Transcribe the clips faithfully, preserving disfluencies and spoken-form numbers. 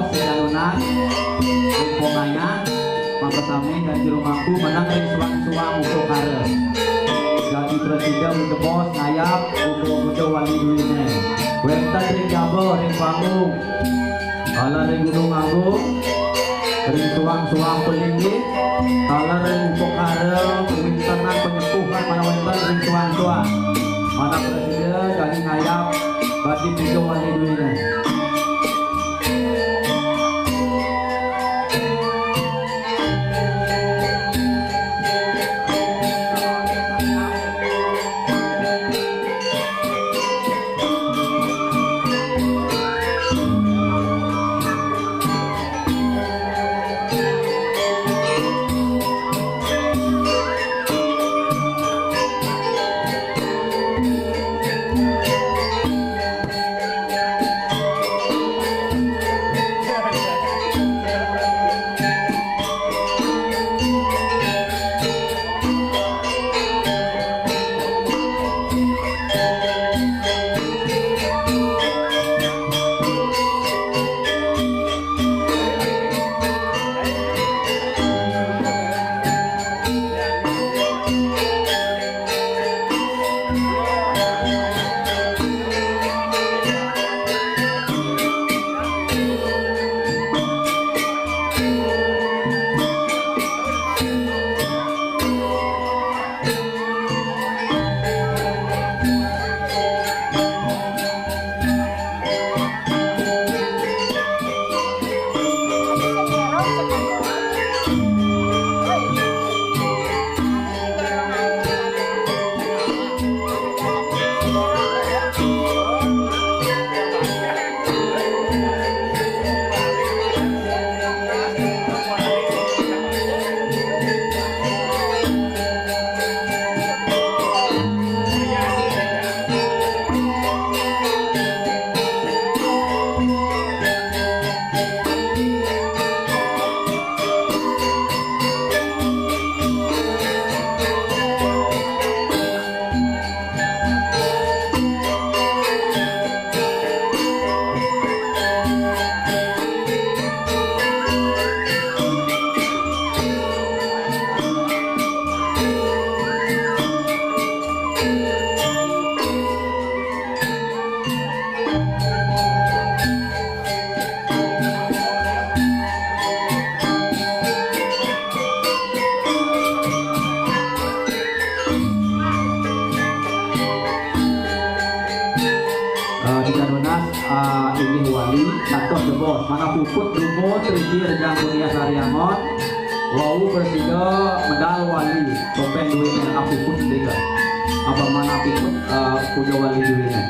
Sing nunas, ring pongayah, makasami ring jero mangku menang ring suang-suang upakara. Dadi prasida ring jebos ngayab uga puja wali duéné. Wénten ring jaba, ring panggung, taler ring Gunung Agung, ring suang-suang palinggih, taler ring upakara kawéntenan panyepuhan manah wénten ring suang-suang. Manah prasida jagi ngayab badé puja wali duéné. Eh, Ida Nunas, eh, inggih wali, dados jebos. Manah puput dumun, riki rejang kudiah sariangon, wau prasida medal wali, topéng duéné apuput mrika. Apa manah puput, eh, puja wali duéné.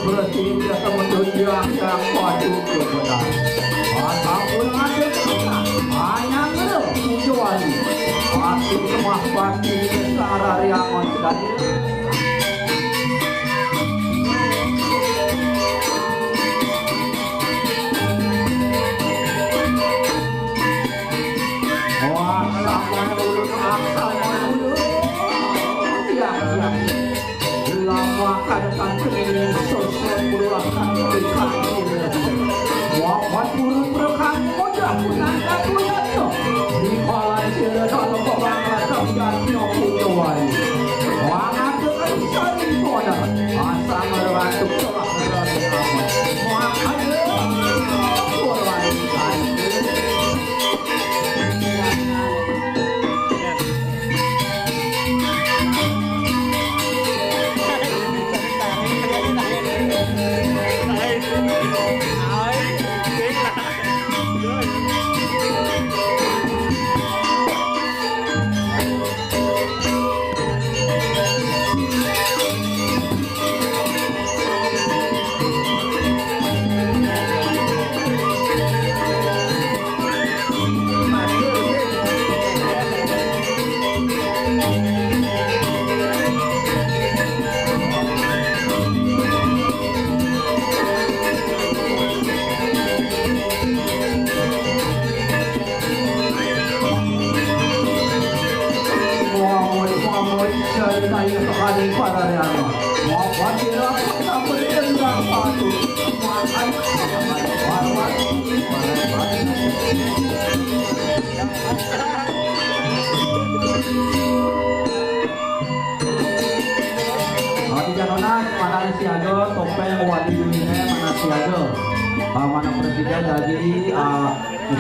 Berarti dia teman yang yang patut kebenar. Ataupun ada hanya ngeru tujuan. Pasti semua pasti besar yang sedang. Wah, sama dulu, sama dulu. Ya, ya. Lama kada tangkring sosok berulah tangkring kaki. Wapat burung rekam mudah punah katuyannya. Di kala sira dalam perangai katuyannya punya wali. Wangan dengan sari koda. Asa merantuk telah berani amat. Makanya, kurang kali. Adi janonan, mana siaga, topeng, wali dunia, mana siaga. Ah, mana presiden lagi, ah,